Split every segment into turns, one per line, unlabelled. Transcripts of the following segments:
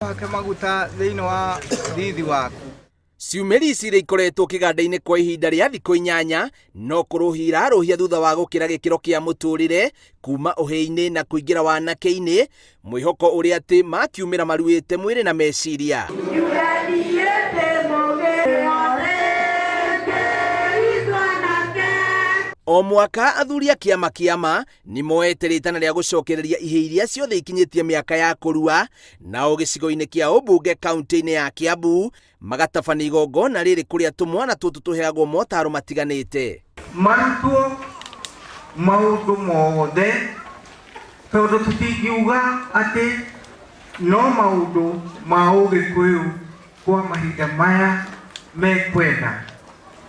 Hake maguta thĩinĩ wa thithi waku.
Ciumĩri ici iria ikoretwo kĩganda-inĩ kwa ihinda rĩa thikũ 8 no kũrũhia irarũhia thutha wa gũkĩra gĩkĩro kĩa mũtũrĩre kuma ũhĩĩ-inĩ na kũingĩra wanake-inĩ, mwĩhoko ũrĩa atĩ makiumĩra maruĩte mwĩrĩ na meciria. O mwaka athuri a kĩama kĩama nĩ moete rĩtana rĩa gũcokereria ihĩĩ iria ciothe ikinyĩtie mĩaka ya kũrua, nao gĩcigo-inĩ kĩa ũmbunge kaunti-inĩ ya Kiambu magatabania igongona rĩrĩ kũrĩa tũmwana tũtũ tũheagwo motaro matiganĩte.
Marutwo maũndũ mothe, tondũ tũtingiuga atĩ no maũndũ ma Ũgĩkũyũ kwa mahinda maya mekwenda,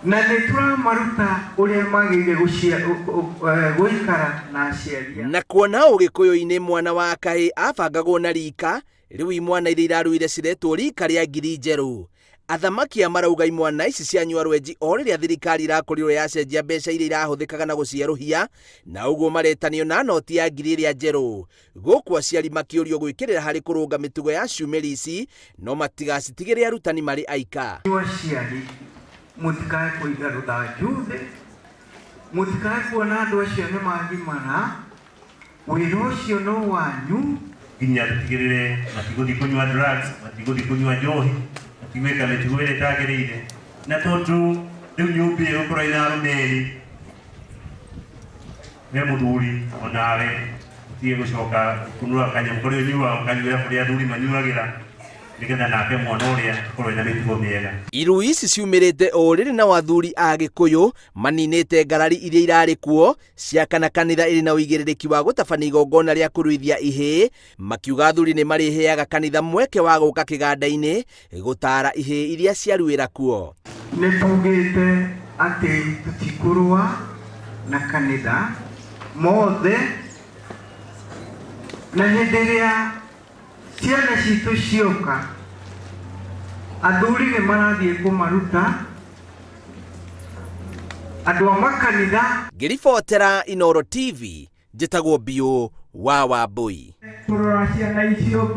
na nĩ tũramaruta ũrĩa magĩrĩire gũikara na aciari.
Na kuona Ũgĩkũyũ-inĩ mwana wa kahĩĩ abangagwo na rika, rĩu imwana iria iraruire ciretwo rika rĩa ngiri njerũ. Athamaki aya marauga imwana ici cianyua rwenji o rĩrĩa thirikari irakorirwo yacenjia mbeca iria irahũthĩkaga na gũcierũhia, na ũguo maretanio na noti ya ngiri ĩrĩa njerũ. Gũkũ aciari makĩũrio gwĩkĩrĩra harĩ kũrũnga mĩtugo ya ciumĩri ici, no matigacitigĩre arutani marĩ aika.
Aciari mũtikae kũiga rũthanju thĩ, mũtikae kuona andũ acio nĩ magimara, wĩra ũcio no wanyu.
Nginya tũtigĩrĩre matigũthiĩ kũnyua drugs, matigũthiĩ kũnyua njohi, matigwĩka mĩtugo ĩrĩa ĩtagĩrĩire. Na tondũ rĩu nyũmba ĩyo ĩgũkorwo ĩna arũme erĩ, we mũthuri onawe ũtige gũcoka kũnua kanyamũ karĩa ũnyuaga ũkanyuĩra kũrĩa athuri manyuagĩra, nĩgetha nake mwana ũrĩa akorwo ena mĩtugo mĩega.
Irui ici ciumĩrĩte o rĩrĩ nao athuri a Gĩkũyũ maninĩte ngarari iria irarĩ kuo cia kana kanitha ĩrĩ na ũigĩrĩrĩki wa gũtabania igongona rĩa kũruithia ihĩĩ, makiuga athuri nĩ marĩheaga kanitha mweke wa gũka kĩganda-inĩ gũtaara ihĩĩ iria ciaruĩra kuo.
Nĩ tugĩte atĩ tũtikũrũa na kanitha mothe, na hĩndĩ ĩrĩa ciana citũ cioka, athuri nĩ marathiĩ kũmaruta, andũ a makanitha.
Ngĩribotera Inooro TV, njĩtagwo Biũ wa Wambũi.
Kũrora ciana icio.